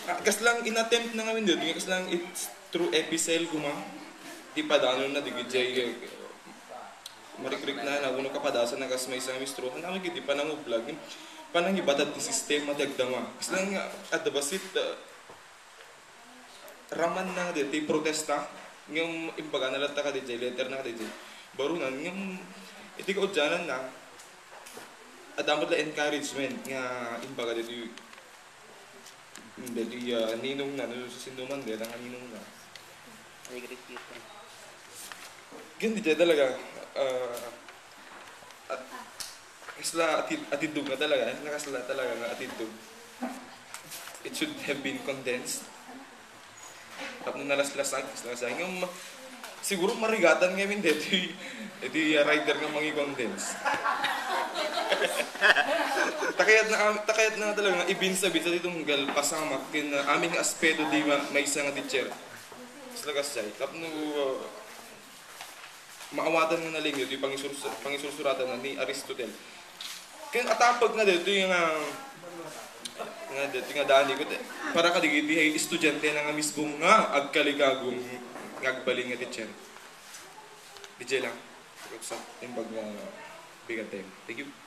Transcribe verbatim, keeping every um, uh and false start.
Ah, kasla inattempt na ngamin dito, kasla it's through Epicel kuma. Di padanonna, di gijay, eh, marikrik na, na, uno kapadasan na kas may isang mistro. Ang namin gidi, panangublag, panangibatad ti sistema, ti agdama. Kasla nga, at the basit, ah, raman na dito, protesta, ngem imbaga na latta ka dito, letter na ka dito. Barunan, ngem, iti kaudyanan na, adamot la encouragement nga imbaga dito, dito, ah, ninong na, no, sino man, dito nga ninong na. I agree with you. Ganun, di talaga, ah, at, kasla atid-, atidog na talaga, eh. Nakasla talaga nga atidog. It should have been condensed. Tapno nalaslasag, kasla kasla. Ngem, siguro marigatan ngamin deti, iti rider nga mangi-condense. Takayat na, takayat na talaga nga ibinsa-binsa ti tunggal pasamak ken, ah, amin nga aspeto ti ma-, maysa nga teacher. Kasla kasla. Tapno, ah, maawatan nga nalinged ti pangisursu-, pangisursuratan ni Aristotle. Ken atapek nga daytoy nga, nga daytoy nga dani ket para kadagiti estudiante na nga mismo nga agkaligagum nga agbalin nga teacher. Diay lang. Sa imbag nga bigat tayo. Thank you.